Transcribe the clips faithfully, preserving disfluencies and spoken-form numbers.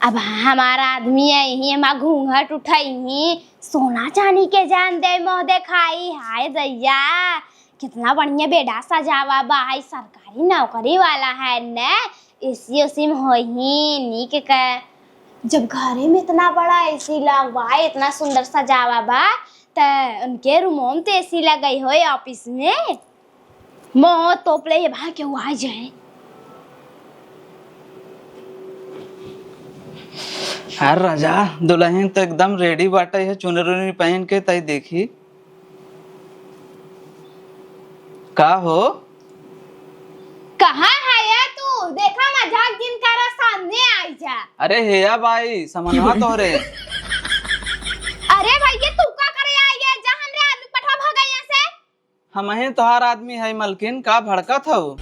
अब हमार आदमी अइहीं, हमार घूंघट उठइहीं, सोना चानी के जान दे मोह देखाई। हाय दैया, कितना बढ़िया बेडा सजावा बा, हाय सरकारी नौकरी वाला है न, एसी ओसी में होइहीं नीक के। जब घरे में इतना बड़ा एसी लगवा, इतना सुंदर सजावा बा, त उनके रूमो में तो एसी लगई होई ऑफिस में। मोह तोप ले, ये भाई केहू आ जाए। अरे राजा, दुलहिन तो एकदम रेडी बाटे है, चुनरी उनरी पहिन के, तई देखी। का हो? कहाँ है ये तू? देखा ना, झाक जिन करा, सामने आई जा। अरे हेया बाई, समनवा तोहरे। अरे भैया, तू का करे आई है? जा हमरे आदमी पठा, भागा यहाँ से। हमहीं तोहार आदमी है मलकिन, का भड़कत हऊ?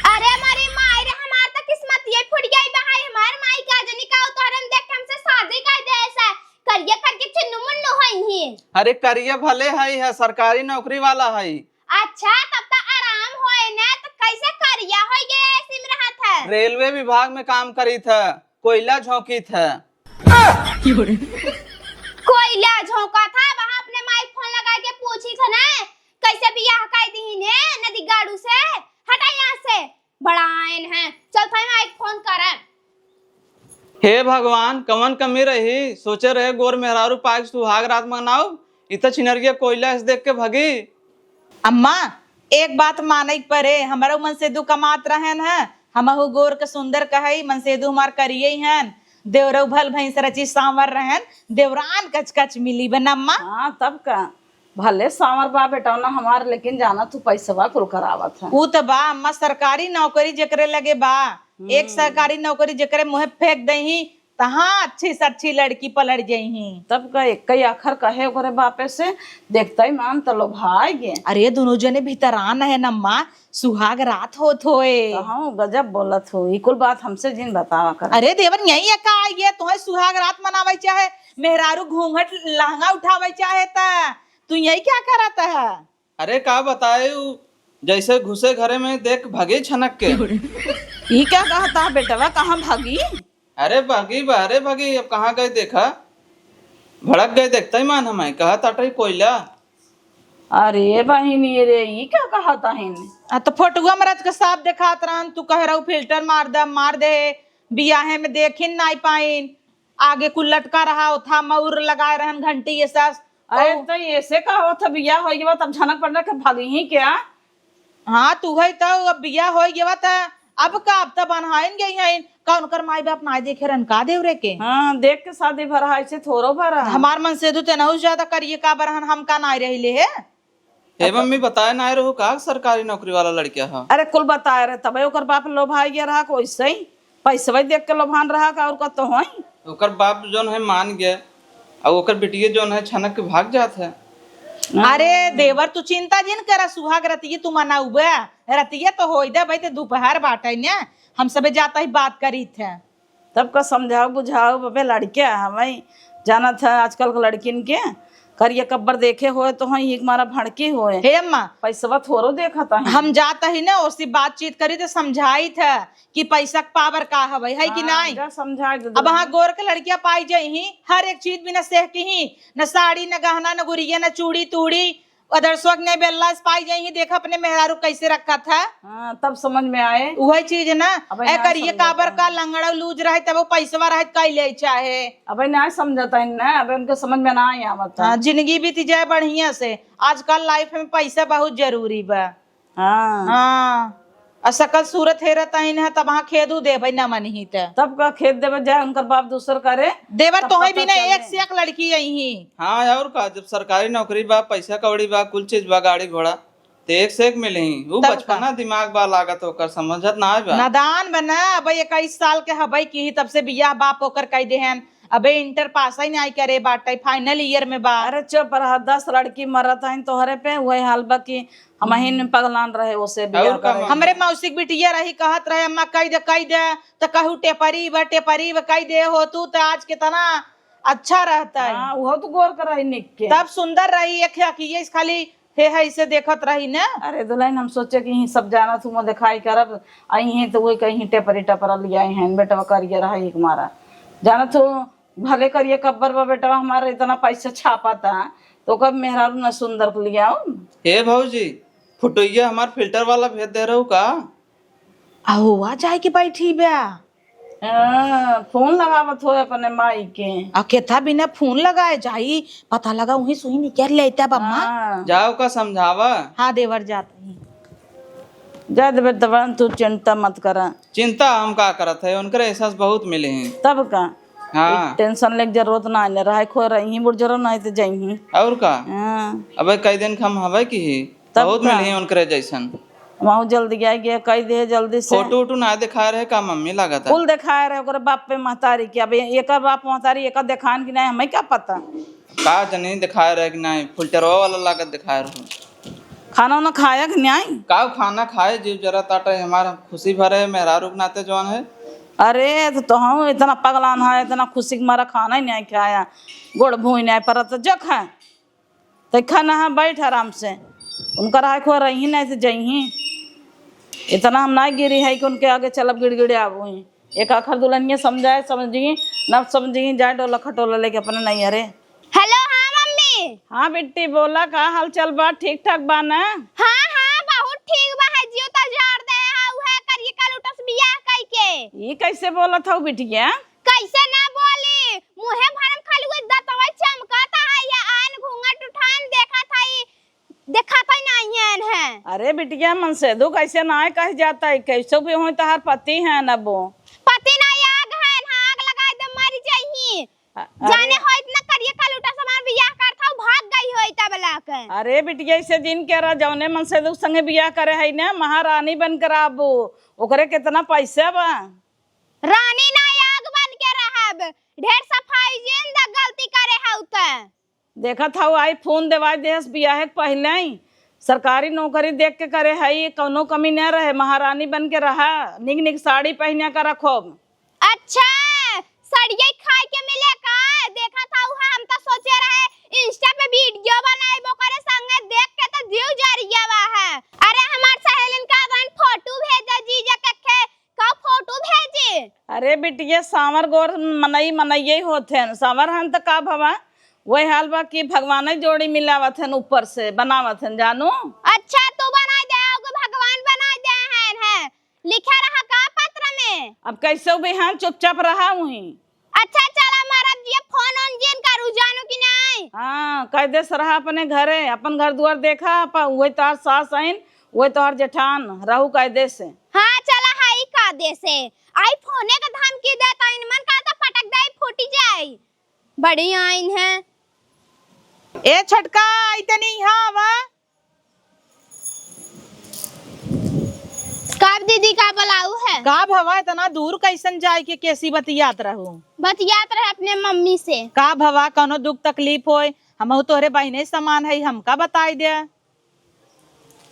अरे हमारी माई रे, हमार त किस्मत ये फूट गई बा, हाय हमार माई का जनी का तोहरे में देख के हमसे शादी कर दे ऐसा। करिया करके चुन्नू मुन्नू होइहीं। अरे करिया भले है, है सरकारी नौकरी वाला है। अच्छा, तब त आराम होए ना, त कैसे करिया होई गए एसी में रहत है? रेलवे विभाग में काम करीत है, कोयला झोंकीत है। कोयला झोंका था, वहाँ अपने माई फोन लगा के पूछी था ना, कैसे बियाह कर दी ने नदी गाड़ू से? हटा यहाँ से, बड़ा आयन है। चल था माई फोन कर। हे भगवान, कवन कमी रही? सोचे रहे गोर मेहरारू पाइक सुहाग रात मनाऊ, इ त छिनरिया कोयला से देख के भगी। अम्मा, एक बात माने के परे, हमरो मनसेदू कमात रहन है, हमहू गोर के सुंदर कहई, मनसेदू हमार करिये हन, देवरऊ भल भैंस रची सांवर रहन, देवरान कचकच मिली बनम्मा। हाँ, तब का, भले सांवर बा बेटौना हमार, लेकिन जाना तू पैसवा कुल करावत है। ऊ त बा अम्मा, सरकारी नौकरी जेकरे लगे बा, एक हम्म। सरकारी नौकरी जेकरे मुँहे फेंक दही, तहाँ अच्छी से अच्छी लड़की पलट जइहीं। तब का एक ही आखर कहे ओकरे बापे से, देखते ही मान त लोभाए गे। अरे, दुनों जने भीतरान है नम्मा, सुहाग रात होत होए। तो हम गजब बोलत हो, ई कुल बात हमसे जिन बतावा कर। अरे देवर, यही है का, ये तोहे सुहाग रात मनावे चाहे मेहरारू घूंघट लहंगा उठावे चाहे, त तू यही क्या करत है? अरे का बताए, उ जैसे घुसे घरे में देख भगे छनक के। ई क्या कहता है बेटवा, कहाँ भागी? अरे भागी बा, अरे भागी, अब कहाँ गए देखा, भड़क गए देखते ही मान हमें, कहा ताटई कोयला। अरे बहिनी रे, ई क्या कहता है? आ तो फोटुआ में रच के साफ देखात रहन, तू कह रहू फिल्टर मार दे, मार दे, बियाहे में देखिन नाई पाइन। आगे कुल लटका रहा, ओथा मौर लगाए रहन, घंटी ये सब। अरे, ओ। तो ऐसे का होत है, बियाह हो गया, तब झनक पड़ने के भागी ही क्या? हाँ, तू है तो अब बियाह हो गया, त अब का, अब त बन्हाइन गई हैं। का उनकर माई बाप नाई देखे रहन का देवरे के? हाँ, देख के शादी भरा है, ऐसे थोड़ो भरा है। हमार मनसेदू ते नहुस ज्यादा करिए का बरहन, हम का नाई रहिले है। ए मम्मी, बताए नाय रहू का सरकारी नौकरी वाला लड़किया ह? अरे कुल बताए रहे, तबे ओकर बाप लोभाई गया रहा, कोई सही पैसवे देख के लोभान रहा का, और का तो होई। ओकर बाप जौन है मान गया, और ओकर बिटिया जौन है छनक के भाग जात है। अरे देवर, तू चिंता जिन करा, सुहाग रतिये तू मनाउबे, रतिये तो होई दे भाई, ते दोपहर बाटे ने, हम सबे जाता ही बात करीत है। तब का समझाओ बुझाओ, बबे लड़के हवई, जानत है आजकल के लड़किन के, करिया कब्बर देखे होए तो हैं, एक मारा भड़की होए। हे अम्मा, पैसवा थोड़ो देखत है। हम जात ही ना, ओसी बातचीत करी तो समझाइत है कि पैसा के पावर का हवई, है कि हाँ, नहीं? जा समझाई दे अब दे। हाँ, गोर के लड़कियां पाई जाई ही, हर एक चीज बिना सेह की ही, न साड़ी, न गहना, न गुरिया, न चूड़ी तूड़ी, अदरसवा के नहीं बेल्ला से पाई जाई ही, देखा अपने मेहरारू कैसे रखा था। हाँ, तब समझ में आए। वही चीज है ना, अब ए ना करिए समझ काबर आता का है। लंगड़ा लूज रहे, तब वो पैसवा रहे, कई ले चाहे। अब ना समझता है ना, अब उनके समझ में ना आए आवत है। हाँ, जिंदगी बीत जाए बढ़िया से। आजकल लाइफ में पैसा बहुत जरूरी बा। हाँ। हाँ। आ सकल सूरत हेरत आइन है, तब हाँ खेदू देबै ना मनही त। तब का खेद देबै, जाए उनकर बाप दूसर करे। देवर तब तोहे पता भी ना चले। एक से एक लड़की आई ही। हाँ, और का, जब सरकारी नौकरी बा, पैसा कौड़ी बा, कुल चीज बा, गाड़ी घोड़ा, ते एक से एक मिलही। उ तब का? बचपना दिमाग बा लागत ओकर, समझत ना बा। नादान बा ना, अबे इक्कीस साल के हबे की ही, तब से बियाह बाप ओकर कई देहन। अबे इंटर पास ही नहीं करे बाटे, फाइनल ईयर में बा। अरे चुप रह, दस लड़की मरत हइन तोहरे पे, वही हाल बा कि हमहिन पगलान रहे ओसे बियाह और का करे। हमरे मौसी के बिटिया रही, कहत रहे, "अम्मा, कई दे, कई दे," त कहू, "टेपरी बा, टेपरी बा, कई दे हो तू, त आज कितना अच्छा रहता है।" हाँ, उहो तो गोर कर रही निक के। तब सुंदर रही, एक अखिये से खाली हे, है इसे देखत रही ना। अरे दुल्हन, हम सोचे कि यही सब जानत हूँ, मुँह दिखाई करब, आई हैं तो वही कहीं टेपरी टपरा लियाई हैं, बेटवा करिया रहा एक मारा। जानत हूँ, भले करिया कब्बर बा बेटवा हमारा, इतना पैसा छापा था, तो कब मेहरारू न सुंदर के लियाऊ। हे भौजी, फोटोइया हमार filter वाला भेज दे रहू का? अहो, आ जाए के बैठी बा। हाँ, फोन लगावत हो अपने माई के। आ केथा बिना फोन लगाए जाई, पता लगा उही सुई निकर लेता बम्मा। हाँ। जाओ का समझावा। हाँ देवर, जात ही। जा देवर, तब तू चिंता मत करा। चिंता हम का करत है, उनकरे एहसास बहुत मिले हैं। तब का? हाँ। टेंशन लेके जरूरत ना है, रहे खो रही, बुढ़ जरूर ना है तो जाई। और का? हाँ। अबे कई दिन हम हवे की ही, तब बहुत का? मिली उनकरे जैसन। वहू जल्दी आइ गया, कहि दे जल्दी से। फोटो उटो ना देखाए रहे का मम्मी लागत है? कुल देखाए रहे ओकरे बाप पे महतारी के। अब एकर बाप महतारी एकर देखान कि नहीं, हमें का पता। का जनी देखाए रहे कि नहीं, फिल्टरवा वाला लागत देखाए रहे। खाना उना खाया कि नहीं? का खाना खाए, जीव जरा ताटे हमार खुशी भरे मेहरारू के नाते जौन है। अरे तो, तो हम इतना पगलान है, इतना खुशी के मारा खाना ही नहीं खाया, गोड़ भूई नहीं परत जख है। तो खा नहा बैठ आराम से, उनकर आँख हो रही नहीं तो जइही। इतना हम ना गिरी है कि उनके आगे चलब गिड़गिड़े आबू ही। एक आखर दुल्हनिया समझाए समझी, ना समझी, जाए डोला खटोला लेके अपने नैहरे। हेलो, हाँ मम्मी। हाँ बिट्टी बोला, का हाल चाल बा? ठीक ठाक बा ना? हाँ हाँ, बहुत ठीक बा है, जियो तो जार दे है, उहे करिए कल उठस बियाह कई के। ई कैसे बोलत हऊ बिटिया? कैसे ना बोली, मुँहे भरम खाली वो दतवा चमकत है, या आन घूंघट उठान देखत है, देखत है नहीं है। अरे बिटिया, मनसेधू कैसे ना है कह जाता है, कैसे भी होई तहार पति है न वो। पति ना आग है ना, आग लगाए दे मर जइही। अ-, जाने अरे। होइत ना करिए कल उठा समान बियाह करत हऊ, भाग गई होई तब लाके। अरे बिटिया, ऐसे दिन के रह, जौने मनसेधू संगे बियाह करे है ना, महारानी बन के रहबू, ओकरे कितना पैसा बा। रानी ना आग बन के रहब, ढेर सफाई जिन द गलती करे हऊ त। देखत हऊ आई फोन देवाई देहस बियाहे के पहिले ही। सरकारी नौकरी देख के करे हई, कौनो कमी न रहे, महारानी बन के रहा, निक निक साड़ी पहिने का रखोब। अच्छा, सड़िया खाए के मिले का? देखत हऊ है, हम तो सोचे रहे Insta पे video बनाई, ओकरे संगे देख के तो जीव जरिया बा है। अरे हमार सहेलिन का अपन फोटो भेजा जीजा के खे-, का फोटो भेजे? अरे बिटिया, सांवर गोर मनई मनइये होत हन, सांवर हन त का भवा, वही हाल बा कि भगवान ही जोड़ी मिलावत हन, ऊपर से बनावत हन, जानू। अच्छा, तू बनाई दे, ओके भगवान बनाई दे हन, हैं? लिखा रहा का पत्र में? अब कैसे भी हन, चुपचाप रहा वहीं। अच्छा, चला मरब जी, फोन ओन जिन करू, जानू कि नहीं? हाँ, कह दे सरहा अपने घरे, अपन घर दुआर देखा, अपन उहे तोहार सास आइन, उहे तोहार जेठान, रहू कायदे से। हाँ, चला हाई कायदे से। आई फोने का धमकी देता, इन मन का तो पटक दे, फूटी जाई। बड़ी आइन है। ए छोटका, आई तनी यहाँ आवा। का दीदी, का बोलाऊ है? का भवा, इतना दूर कैसन जाए के, कैसी बतियात रहू? बतियात रहे अपने मम्मी से। का भवा, कौनो दुख तकलीफ होय, हमहू तोहरे बहिने समान है, हमका बताई दे।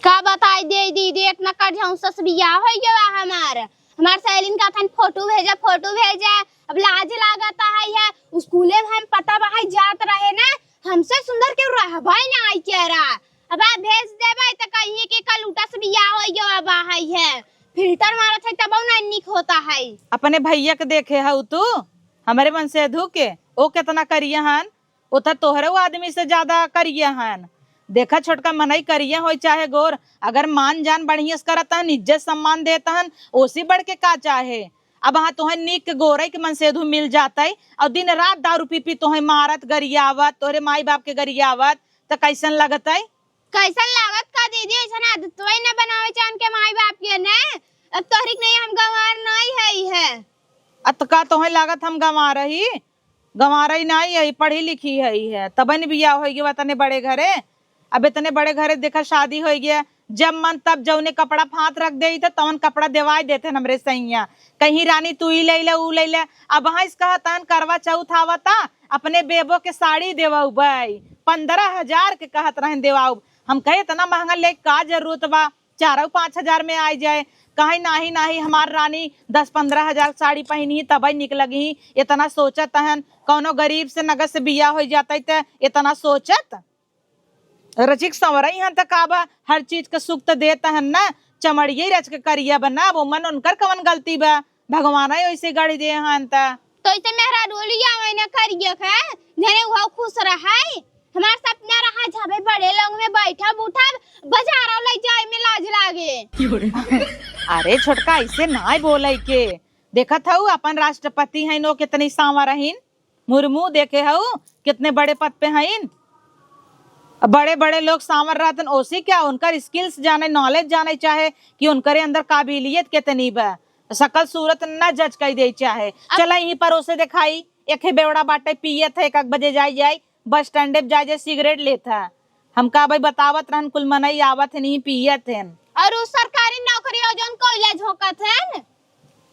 का बताई दे दीदी, इतना कढ़ौसा से बियाह हो गया हमार। हमार सहेलिन का थन फोटो भेजा, फोटो भेजा। अब लाज लागत है, है स्कूले में हम पता बहाई जात रहे ना, हमसे सुंदर केहू रहबे ना आई के रहा। अब आप भेज देबे त कहिए कि कल उठा से बियाह हो गया, अब है, है फिल्टर मारत है तब ना निक होता है। अपने भैया के देखे हऊ तू, हमरे मनसेधू के, ओ कितना करिया हन, ओ त तोहरे उ आदमी से ज्यादा करिया हन। देखा छोटका, मनई करिया होई चाहे गोर, अगर मान जान बढ़िया से करत हन, इज्जत सम्मान देत हन, ओसी बढ़ के का चाहे? अब हाँ तोहे नीक के गोरई के मनसेधू मिल जातई और दिन रात दारू पी पी तोहे मारत गरियावत, तोहरे माई बाप के गरियावत, त कैसन लगतई? कैसन लागत का दीदी, ऐसन आदत वही न बनावे चाहे उनके माई बाप के ने। अब तोहरी के नहीं, हम गंवार नहीं है, है। अत का तोहे लागत हम गंवार ही? गंवारई नाई है, पढ़ी लिखी है, है, तबे न बियाह होई गवा तने बड़े घरे। अब इतने बड़े घरे देखा शादी होई गया, जब मन तब जौने कपड़ा फात रख देई त तवन कपड़ा देवाई देते हमरे सैया। कहीं रानी तू ई ले ले, ऊ ले ले। अब हाँ इस कहतन करवा चौथ आवता, अपने बेबो के साड़ी देवाउबई, पन्द्रह हजार के कहत रहन देवाउब। हम कहे इतना महंगा ले का जरूरत बा? चार और पाँच हजार में आइ जाए। कहे, "नाही, नाही, हमार रानी दस पन्द्रह हजार साड़ी पहिनी, तबे निक लगी।" इतना सोचत हन, कौनो गरीब से नगद से बियाह होइ जातइ त इतना सोचत। रचिक संवरई हन त का बा, हर चीज क सुख त देत हन ना, चमड़िये रच के करिया बा ना, वो मन उनकर कवन गलती बा, भगवान ही ओइसे गढ़ दे हन त। तो इसे मेहरारू लिया मैंने करिया के, जने वो खुश रहे, हमार सपना रहा जबे बड़े लोग में बैठब उठब, बाजारों ले जाए में लाज लागे। अरे छोटका, ऐसे नाय बोले के। देखत हऊ, अपन राष्ट्रपति हैं, नो कितनी सांवर रहीन। मुर्मू देखे हऊ, कितने बड़े पद पे हईन। अब बड़े बड़े लोग सांवर रहतन, ओसे क्या, उनकर skills जाने, knowledge जाने चाहे कि उनकरे अंदर काबिलियत कितनी बा। शकल सूरत न जज कई दे चाहे। अब चला यहीं परोसे देखाई, एक ही बेवड़ा बाटे, पियत है, एक, एक बजे जाई जाई, बस स्टैंडे पे जाए, जाए सिगरेट लेत है। हमका भाई बतावत रहन, कुल मनई आवत है, नहीं पियत है। और उ सरकारी नौकरी हो जौन कोयला झोंकत है।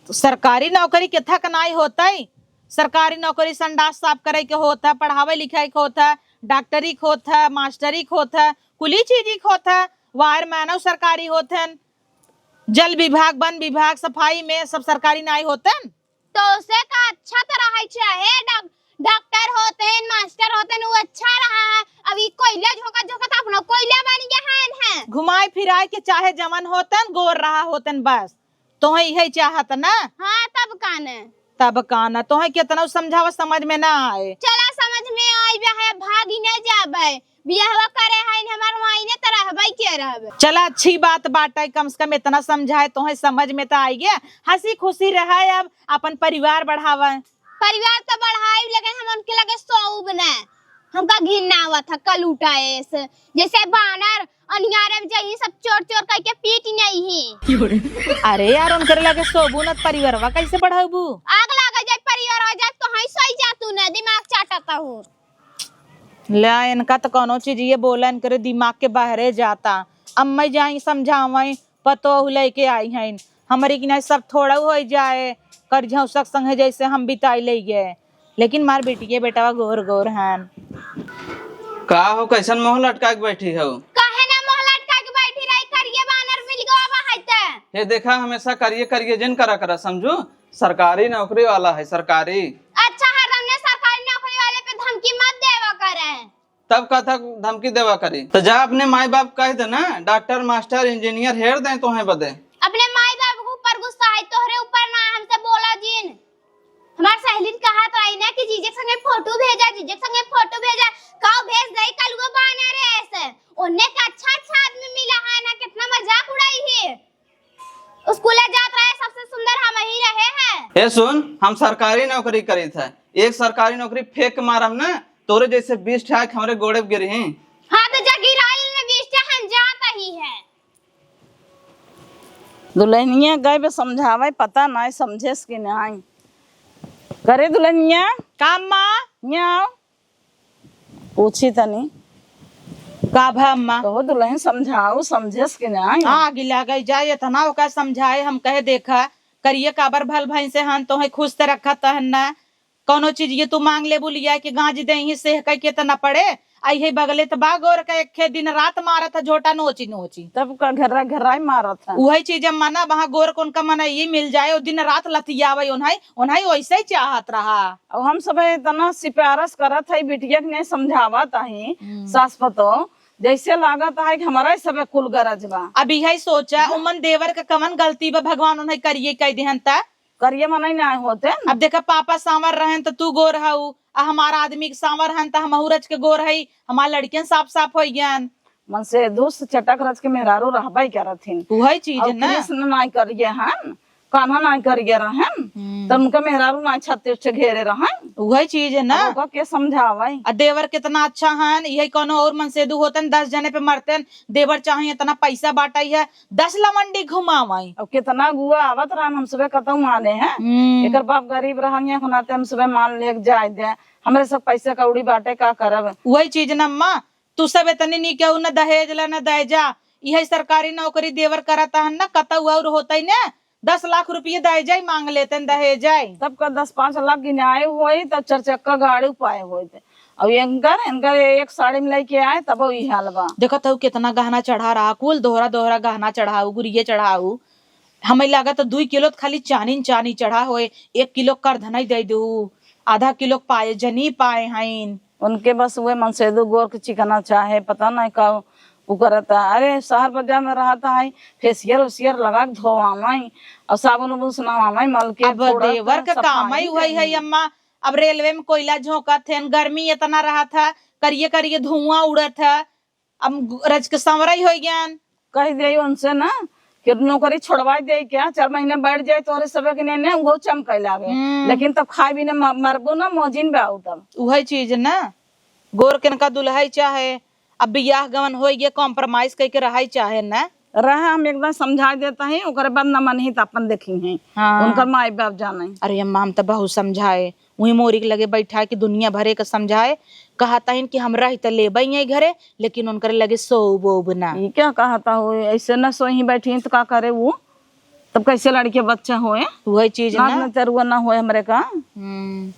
तो सरकारी नौकरी के थक नाई होतई। सरकारी नौकरी संडास साफ करे के होत है, पढ़ावे लिखाए के होत है, डॉक्टरी के होत है, मास्टरी के होत है, कुली चीज के होत है, वायरमैनो सरकारी होत है, जल विभाग, वन विभाग, सफाई में सब सरकारी नाई होत है। तो उसे का अच्छा तो रहे चाहे डॉक-, डॉक्टर होतेन, मास्टर होतेन, वो अच्छा रहा है। अब ई कोयला झोंकत झोंकत अपना कोयला बन गया है, है। घुमाए फिराए के चाहे जवन होतेन, गोर रहा होतेन बस। तोहे इहे चाहत ना? हाँ, तब का न? तब का न? तोहे केतना समझावा, समझ में ना आए। चला, समझ में आई बे है, भागी न जाबे। बियाहवा करे हईन, हमार मायने त रहबे के रहबे। चला, अच्छी बात बाटे, कम से कम इतना समझाए, तोहे समझ में त आई गया। हंसी खुशी रहे, अब अपन परिवार बढ़ावे। परिवार त बढ़ाई, लेकिन हम उनके लगे सोउब न। हमका घिन ना आवत है, कलूटा ऐसे। जैसे बानर अनियारे में जाई, सब चोर चोर कह के पीट नहीं ही। अरे यार, उनकर लगे सोबू न, परिवारवा कैसे बढ़ाबू? आग लग जाए, परिवार हो जाए, तो हई सोई जा तू न, दिमाग चाटता हूँ। ले, इनका त कौनो चीज ये बोला, इनकरे दिमाग के बाहरे जाता। अम्मा जाई समझावई, पतोह लेके आई हईन, हमरी की नहीं सब थोड़ा हो जाए, कर झौसक संगे जैसे हम बिताई ले गए। लेकिन मार बेटिए बेटवा गोर गोर हन। का हो, कैसन मुंह लटका के बैठी हो? काहे ना मुंह लटका के बैठी रही, करिए बानर मिल गवा बा है ते। हे देखा, हमेशा करिए करिए जिन करा करा, समझू, सरकारी नौकरी वाला है, सरकारी। अच्छा है, हमने सरकारी नौकरी वाले पे धमकी मत देवा करे। तब का था धमकी देवा करी? तो जा अपने माई बाप कह दे ना, डॉक्टर, मास्टर, इंजीनियर हेर दें तोहे बदे। अपने माई बाप के ऊपर गुस्सा है, तोहरे ऊपर ना, हमसे बोला जिन। हमार सहेलिन कहत रही ना कि जीजे के संगे फोटो भेजा, जीजे के संगे फोटो भेजा, काऊ भेज दई कलुआ बानर ऐसे। ओन्ने के अच्छा अच्छा आदमी मिला है ना, कितना मजाक उड़ाई है। स्कूले जात रहे, सबसे सुंदर हम ही रहे हैं। ए सुन, हम सरकारी नौकरी करीत है, एक सरकारी नौकरी फेंक के मारम ना, तोरे जैसे बीस ठाक हमरे गोड़े पे गिरी हैं। हाँ, तो जा गिराइल ने बीस ठाक हम जात ही है। दुल्हनिया गए बे समझावे, पता नाई समझेस कि नाई। करे दुल्हनिया। का अम्मा? यहाँ आओ। पूछी तनी। का भा अम्मा? कहो दुल्हन समझाओ, समझेस कि नाई? आग लगे जाए, इतना ओका समझाए, हम कहे देखा, करिए काबर भल भैंसे हन, तोहे खुश त रखत हन ना। कौनो चीज ये तू मांग लेबू लिया के गांज देही, सेह कह के त न पड़े। आई है बगले त बा गोर का, एक दिन रात मारत है झोटा नोची नोची। तब का घेर्रा घेर्रा ही मारत है। उहई चीज अम्मा ना, वहाँ गोर कौन का मना ये मिल जाए, वो दिन रात लतियावे, उन्हाई, उन्हाई वैसे ही चाहत रहा। अब हम सब इतना सिफारिश करत है, बिटिया के नहीं समझावत है, हम्म। सास पतो, जैसे लागत है कि हमारा ही सब कुल गरज बा। अब यही सोचा, हाँ। उमन देवर का कवन गलती बा, भगवान उन्हें करिए कह दिहन त। करिए मनई ना होते। अब देखा, पापा सांवर रहन त तू गोर हऊ, आ हमार आदमी के सांवर हन त हमहू रच के गोर हई, हमार लड़कियन साफ साफ होई गयन। मन से दोस्त चटक रच के मेहरारू रहबे करत हिन। उहई चीज और ना। कृष्ण नाई करिए हन, कान्हा नाई करिए रहन, हम्म। त उनका मेहरारू नाई छत्तीस से घेरे रहन। उहई चीज है ना। अब ओका के समझावे? आ देवर कितना अच्छा हन, यही कौनो और मनसेदू होतन, दस जने पे मरतन। देवर चाहे इतना पैसा बाटई है, दस लवंडी घुमावई। अब कितना गुआ आवत रहन, हम सबे कतऊ माने हैं। हम्म। एकर बाप गरीब रहन, या नाते हम सबे मान ले जाए दे। हमरे सब पैसा कौड़ी बाटे, का करब? वही चीज न अम्मा, तू सब इतनी नी केहू न दहेज ला, न दहेजा। यही सरकारी नौकरी देवर करत हन न, कतऊ और होतई न, दस लाख रुपये दहेजा ही मांग लेते हैं, दहेजा ही। तब का दस पाँच लाख गिनाए होई, तब चार चक्का गाड़ी पाए होई थे। अब इनकर, इनकर एक साड़ी में लेके आए, तब ई हाल बा। देखत हऊ कितना गहना चढ़ा रहा, कुल दोहरा दोहरा गहना चढ़ाऊ, गुरिये चढ़ाऊ। हमें लागत दुई किलो त खाली चानी न चानी चढ़ा होए, एक किलो करधनई दे दू, आधा किलो पाए, जनी पाए हईन। उनके बस उहे मनसेदू गोर के चिकना चाहे, पता नहीं का उ करता। अरे, शहर बाजार में रहता है, फेसियल उसियल लगा के धोवावई, और साबुन उबुन से नहावई, मल के अब फोड़त देवर है, के सफाई काम ही वही है, करी। अम्मा। अब रेलवे में कोयला झोंकत है, गर्मी इतना रहत है, करिए करिए धुआं उड़त है, अब रच के संवरई हो गयान। कह दे उनसे ना कि नौकरी छोड़वाई दे क्या, चार महीने बैठ जाए तोहरे सबे के ने, ने वो चमकै लागे। हम्म। लेकिन तब खाए भी ना, म-, मरबो ना, मौजिन बे आऊ तब। उहे चीज ना, गोर के इनका दुल्हई चाहे, अब बियाह गवन होई गए, compromise कइके रहई चाहे ना। रहा, हम एकदम समझा देता है, ओकरे बाद न मन ही त अपन देखी हैं। हाँ। उनकर माई बाप जाने। अरे अम्मा, हम त बहुत समझाए, वही मोरी के लगे बैठा के दुनिया भरे के समझाए, कहता है कि हमरा ही त लेबे ही घरे, लेकिन उनकर लगे सोब ओब ना। ई क्या कहता हो, ऐसे न सोई बैठी हैं त का करे वो, तब कैसे लड़के बच्चा होए? वही चीज नाच ना। नचरुआ ना होए हमरे का। हम्म।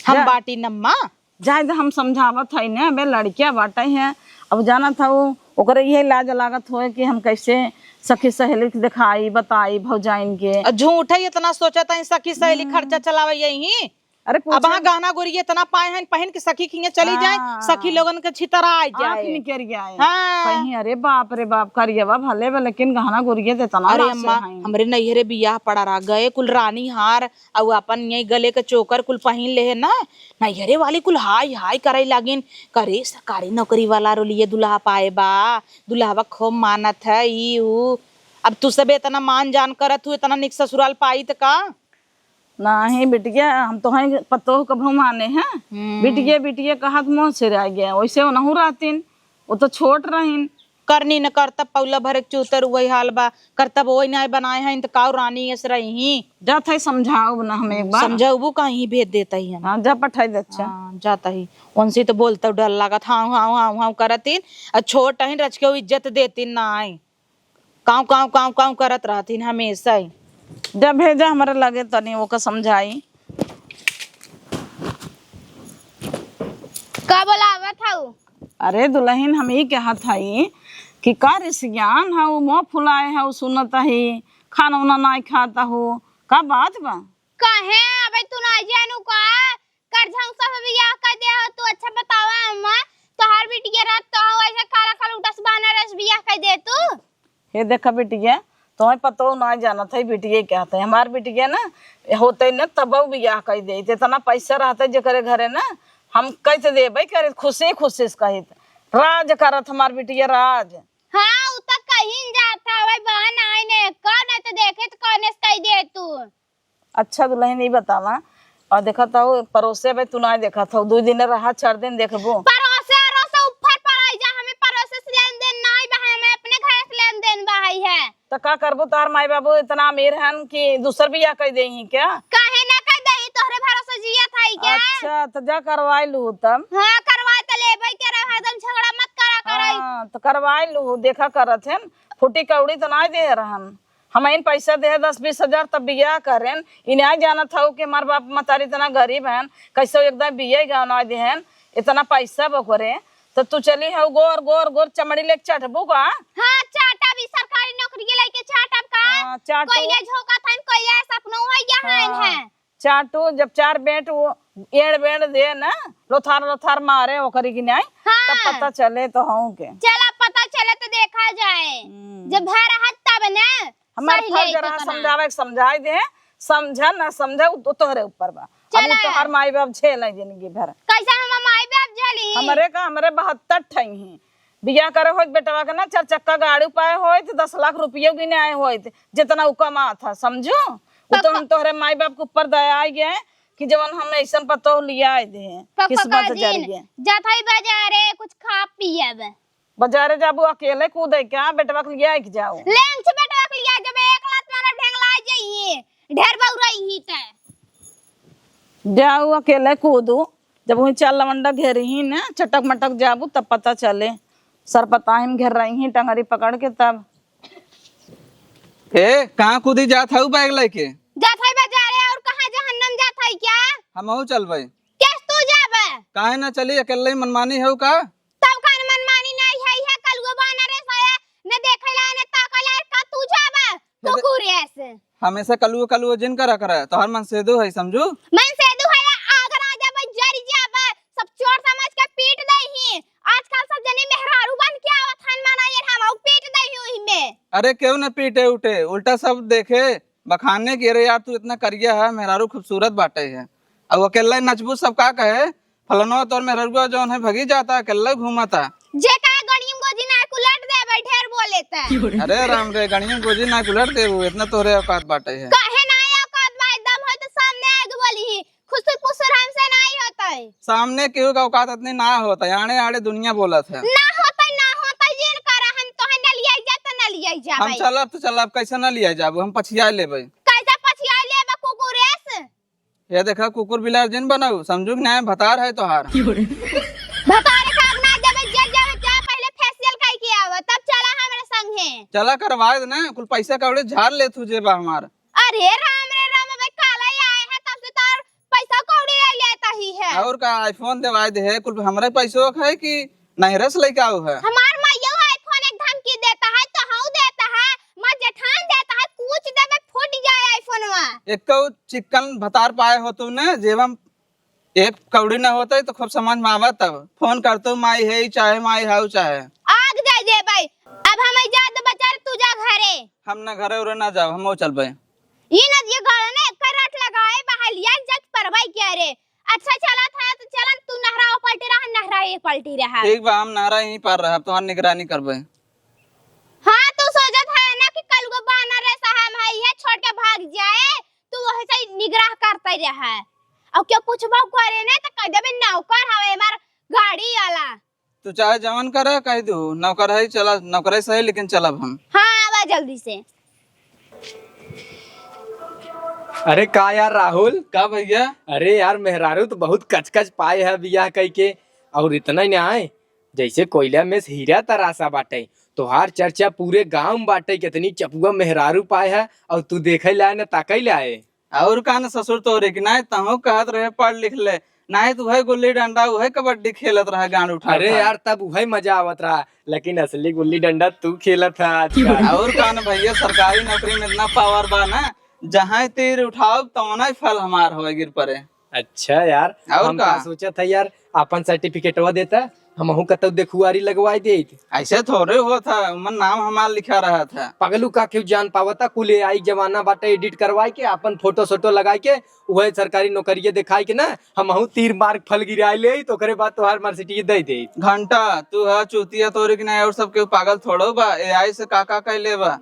हम जा। बाटी नम्मा। जाए दे, हम समझावत हई ने, अबे लड़किया बाटे है, अब जानत हऊ, ओकरे इहे लाज लागत होए कि हम कैसे सखी सहेली के देखाई, बताई भौजाइन के। आ झूठे इतना सोचत हई सखी सहेली हम्म। खर्चा चलावे यही। अरे अब पूछे हाँ गहना गुरिया इतना पाए हैं, पहिन के सखी खिया चली जाए, हाँ। सखी लोगन के छितरा आ आँख जाए। निकल जाए। हाँ। कहीं अरे बाप रे बाप, करियवा भले बा, लेकिन गहना गुरिया तो इतना अरे लासे अम्मा, हैं। हमरे नैहरे बियाह पड़ा रहा, गए कुल रानी हार, अउ आपन यही गले के चोकर कुल पहिन लेहे ना, नैहरे वाली कुल हाय हाय करे लागिन, करे सरकारी नौकरी वाला रोलिए दुल्हा पाए बा, दुल्हवा खूब मानत है, ई ऊ। अब तू सब इतना मान जान करत हू, इतना निक ससुराल पाई त का? नाही बिटिया, हम तो हैं पतोह कभू माने हैं। हम्म। बिटिया, बिटिया कहत मुँह सिराइ गए, वैसे ओनहु रहतीन, वो तो छोट रहीन। करनी न करतब पौला भरे के चूतर वही हाल बा, करतब वही नाय बनाए हैं, त काऊ रानी अस रही। जात है समझाउब ना हम एक बार। समझाउबू कहीं भेज देत ही हम। हाँ, जा पठाई दे, अच्छा। हाँ, जात ही। उनसे तो बोलते डर लागत, हाँ, हाँ, हाँ, हाँ करतीन, आ छोट हईन, रच के इज्जत देतीन नाय। काँव, काँव, काँव, काँव करत रहतीन हमेशा ही। जा भेजा हमरे लगे तनी ओका समझाई। का बोलावत हऊ? अरे दुलहिन, हम ई कहत हई कि का रे सियान हऊ, मुँह फुलाए हऊ, सुनत ही, खाना उना नाई खात हऊ, का बात बा? काहे अबे तू नाई जानू का? करझौसा से बियाह कर दे हो तू। अच्छा बतावा अम्मा, तोहार बिटिया रहत तो हो ऐसे काला काला उठस बानर अस बियाह कर दे तू। हे देखा बिटिया, तोहे पतो ना जानत है बिटिया क्या है। हमार बिटिया ना होते न तब बियाह कर दे, इतना पैसा रहते जेकरे घरे ना, हम कह देबे करे खुशी खुशी से कहित। राज करत हमार बिटिया राज। हाँ, उ त कहीं जात हवे बहन, आइन एक नहीं तो देखे तो कौने से कह दे तू। अच्छा दुलहिन, ई बतावा, और देखत हऊ परोसे बे तू ना देखत हऊ, दुइ दिन रहा, चार दिन देखबू। परोसे अरोसे ऊपर पर आई जा, हमें परोसे से लेन देन नाई बा, हमें अपने घर से लेन देन बा है। त का करबू, तोहार माई बाबू इतना अमीर हन कि दूसर बियाह कर देही क्या? काहे ना कर देही, तोहरे भरोसे जियत हई क्या? अच्छा, त जा करवाई लू तब। हाँ, करवाई त लेबे के रहा, एकदम झगड़ा मत करा करई। हाँ, त करवाई लू, देखा करत हन, फूटी कौड़ी त ना दे रहन। हम इन पैसा देहे दस बीस हजार तब बियाह करेन। इ नाय जानत हऊ कि हमार बाप मतारी इतना गरीब हन, कैसे एकदम बियाह गवना देहन, इतना पैसा बा ओकरे। त तू चली हऊ गोर, गोर, गोर चमड़ी लेके चढ़बू का? हाँ, चाटब, ई सरकारी नौकरी के लेके चाटब का? हाँ, चाटू। कोयले झोंकत हन, कोयले सपनो हो गया हन हाँ। है। चाटू, जब चार बेंट वो एड़ बेंट दे ना, लोथार लोथार मारे ओकरी की नाई, हाँ। तब पता चले तो हऊ के। चला, पता चले तो देखा जाए। हम्म। जब भर रहत तब ना, हमार सही फर्ज लेके रहा तो ना। समझावे के, समझाई दे, समझा ना समझा, उ तो तोहरे ऊपर बा। अब उ चला। तोहर माई बाप झेल है जिंदगी भर। कैसे हम माई बाप झेली? हमरे का, हमरे बहत्तर ठई ही। बियाह करे होइत बेटवा के ना, चार चक्का गाड़ी पाए होइत, दस लाख रुपयो गिने आए होइत, जितना उ कमात है, समझू? उ तो हम तोहरे माई बाप के ऊपर दया आई गए कि जवन हम ऐसन पतोह लिया आए दे, किस्मत जर गए। जात हई बाजारे, कुछ खा पियब। बाजारे जाबू अकेले कूदे क्या? बेटवा के लिया के जाओ। लेंच बेटवा के लिया जब एक लात मारा ढेंगला जाइए, ढेर बउरई ही ते। जाऊ अकेले कूदू, जब वही चार लवंडा घेरी ही ना, चटक मटक जाबू तब पता चले। सर पता हम घेर रही ही टंगरी पकड़ के तब। ए, कहाँ कूदी जात हऊ बैग लेके? जात हई बाजारे, और कहाँ जहन्नम जात हई क्या? हमहू चलबे। कैस तू जाबे? काहे ना चली, अकेले ही मनमानी हऊ का? तब कान मनमानी नहीं है, है कलुआ बानर है, साया न देखे ला, न ताके ला, का तू जाबे? यदि कुकुर ऐसे। हमेशा कलुआ, कलुआ जिन करा करे, तोहर मनसेदू है, समझू? मनसेदू है, आगर आ जाबे, जर जाबे, सब चोर समझ के अरे केहू न पीटे उठे, उल्टा सब देखे, बखाने कि अरे यार तू इतना करिया है, मेहरारू खूबसूरत बाटे है। अब अकेला ही नचबू, सब का कहे, फलनवा तोर मेहररुआ जौन है भगी जाता, अकेला घूमता। जे कहे गणियम गोजी ना कुलट देबे, ढेर बोले त। अरे राम रे, गणियम गोजी ना कुलट देबू, इतना तोहरे औकात बाटे है। कहे ना औकात बा, दम होई त सामने आके बोली ही। खुसुर पुसुर हमसे नाई होता है। सामने केहू का औकात इतनी ना होता है, आड़े आड़े दुनिया बोलत है। ना होता है, ना होता है, जिन करा हम तोहे न लिया जा त न लिया जा हम भाई। चलब तो चलब, कैसे न लिया जाबू, हम पछिया लेबे। कैसे पछिया लेबे कुकुरेस? ये देखा कुकुर बिलार जिन बनाऊ, समझू कि नहीं, भतार है तोहार। भतार का ना जाबे, जे जाबे जा, पहले फेशियल कई के आवा, तब चला हमरे संगे। चला करवा दे ना, कुल पैसा कौड़ी झाड़ ले तू जेबा हमार। अरे राम रे राम, अबे काला ही आए है, तब से तार पैसा कौड़ी ले लेता ही है। और का iPhone देवाई दे है, कुल हमरे पैसो का है कि नहरे से लेके आऊ है? हमार माइयो iPhone एक धमकी देता है, तो हऊ देता है, मार जेठान देता है, कूच देबे फूट जाए iPhone वा। एक चिक्कन भतार पाए हो तूने, जेबम एक कौड़ी ना होता है तो खूब समझ में आवा। तब फोन कर तो माई है चाहे माई हाउ चाहे। आग जाए दे भाई, अब हम जात बचा, तू जा घरे। हम ना घरे उरे ना जाओ, हम चलबे। ई नदिया गाड़ा ना एक रट लगाए बहलिया जग परवाई क्या रे। अच्छा चला था तो चलन, तू नहरा ओ पलटी रहा, नहरा ए पलटी रहा। ठीक बा, हम नहरा यहीं पार रहब, तोहार निगरानी करबे। हाँ, तू सोचत है ना कि कल को बानर रे साहब है, ये छोड़ के भाग जाए, तू वही से निगराह करते रहा। और क्यों पूछबो करे ना तो कह देबे नौकर हवे हमार गाड़ी वाला। तू चाहे जवन करा, कह दू, नौकर है, चला, नौकरे से है, लेकिन चलब हम। हाँ, आवा जल्दी से। अरे का यार राहुल? का भैया? अरे यार, मेहरारू तो बहुत कचकच पाए है बियाह कई के, और इतना ही ना आए, जैसे कोयला में से हीरा तरासा बाटे। तोहार चर्चा पूरे गांव में बाटे, कितनी चपुआ मेहरारू पाए है, और तू देखे लाए न ताकई लाए। और का न ससुर तोरे की, नाहीं तहूँ कहत रहे पढ़ लिख ले, नाहीं तो वही गुल्ली डंडा, वही कबड्डी खेलत रहा गांड उठा अरे उठा। यार, तब वही मजा आवत रहा, लेकिन असली गुल्ली डंडा तू खेलत है आजकल। और का न भैया, सरकारी नौकरी में इतना पावर बा ना, जहाँ तीर उठाओ तवना ही फल हमार होए गिर पड़े। अच्छा यार, और हम का? का सोचत है यार, अपन सर्टिफिकेटवा देता, हमहू कतौ देखुआरी लगवाई देत। ऐसे थोड़े होत है, उमन नाम हमार लिखा रहत है। पगलू का केहू जान पावता, कुल AI जमाना बाटे, एडिट करवाई के, अपन फोटो सोटो लगाई के, उहे सरकारी नौकरिये देखाई के ना, हमहू तीर मार फल गिराई ले, तो ओकरे बाद तोहार मार्कशीट दे दे। घंटा, तू है चूतिया तोरी की नहीं, और सब केहू पागल थोड़ो बा, AI से का का कह लेबा।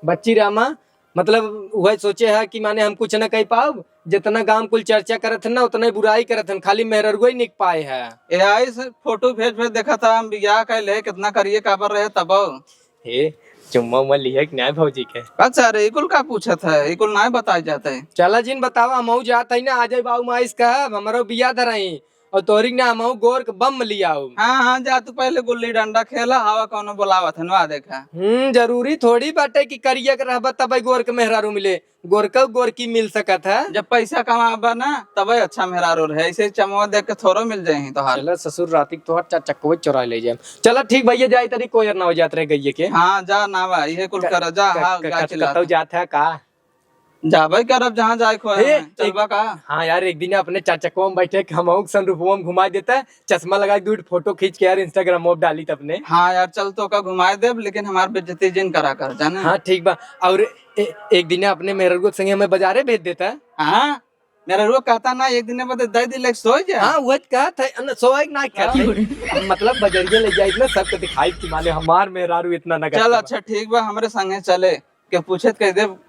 बच्ची रामा, मतलब, उहे सोचे है कि माने हम कुछ न कह पाउब, जितना गांव कुल चर्चा करत हन ना, उतना ही बुराई करत हन, खाली मेहररुआ ही निक पाए है। AI से फोटो भेज भेज देखा था, हम बियाह कर ले, कितना करिए काबर रहे तब। हे, चुम्मा उम्मा लिहे कि नाय भौजी के? अच्छा रे, इकुल का पूछत है, इकुल नाय बताए जाते। चला जिन बतावा, हमहू जात है ना, आ जाए बाऊ माइस कहब, हमरो बियाह धराई। और तोहरी के ना हमहू गोर के बम लियाऊ। हाँ, हाँ, जा तू पहले गुल्ली डंडा खेला, हवा कौनो बोलावत है, नवा देखा। हम्म, जरूरी थोड़ी बाटे कि करिया के रहबा तबे गोर के मेहरारू मिले, गोर के गोर की मिल सकत है। जब पैसा कमाबा ना, तबे अच्छा मेहरारू रहे, ऐसे चमवा देख के थोड़ो मिल जाए तोहार। चला ससुर, राती के तोहार चार चक्कवे चोरा ले जाए। चला ठीक भैया, जाए तरी कोयर ना हो जात रहे गइये के। हाँ, जा ना बा, इहे कुल क-, करा, जा, क-, हाँ, क-, गाय कत-, चिल्ला। कतौ जात है का? जाबे करब जहाँ जाए खोए ए, हमें। चलबा एक, का? हाँ यार, एक दिन अपने चार चक्कवा में बैठे के हमहू के सनरूफवा में घुमाई देता, चश्मा लगाई, दू फोटो खींच के यार Instagram में डाली त अपने। हाँ यार, चल तो का घुमाए देब, लेकिन हमार बेइज्जती जिन करा कर, जाने? हाँ ठीक बा। और ए, एक दिन अपने मेहररुआ के संगे हमें बाजारे भेज देता। हाँ, मेहररुआ कहता ना एक दिन बाद दे दी, लेके सो जा। हाँ, वह कहत है, न, सोए के ना कहत है। हाँ। मतलब बजरिया ले जाए ना, सबके दिखाई कि माने हमार मेहरारू इतना नगद चल बा। अच्छा ठीक बा, हमरे संगे चले। के पूछे त कह देब,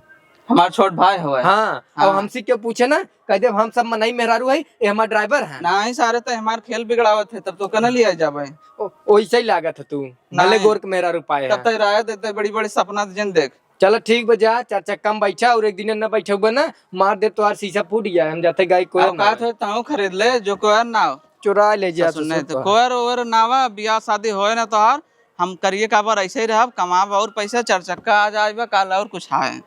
हमार छोट भाई हवे। हाँ, अब हाँ। हमसे क्यों पूछे ना, कह देब हम सब मनई मेहरारू है, ये हमार ड्राइवर है। नहीं सारे, तो हमार खेल बिगड़ावत है, तब तो कना लिया जाबे। ओ, ओइसे ही लागत है तू, भले नहीं। गोर के मेहरारू पाए तब है। तो राय देते, बड़ी बड़ी सपना जिन देख। चलो ठीक बा, जा चार चक्का में बैठा और एक दिन न बैठे हुए ना, मार दे तोहार शीशा फूट जाए, हम जाते गाय कोयर अब ना का होए। तो ताऊ खरीद ले, जो कोयर ना हो। चुरा ले जा ससुर तू नहीं तो सब। कोयर ओयर ना हुआ, बियाह शादी होए ना तोहार, हम करिए का बार ऐसे ही रहब, कमाब और पैसा, चार चक्का आ जाए बा, काल और कुछ आए।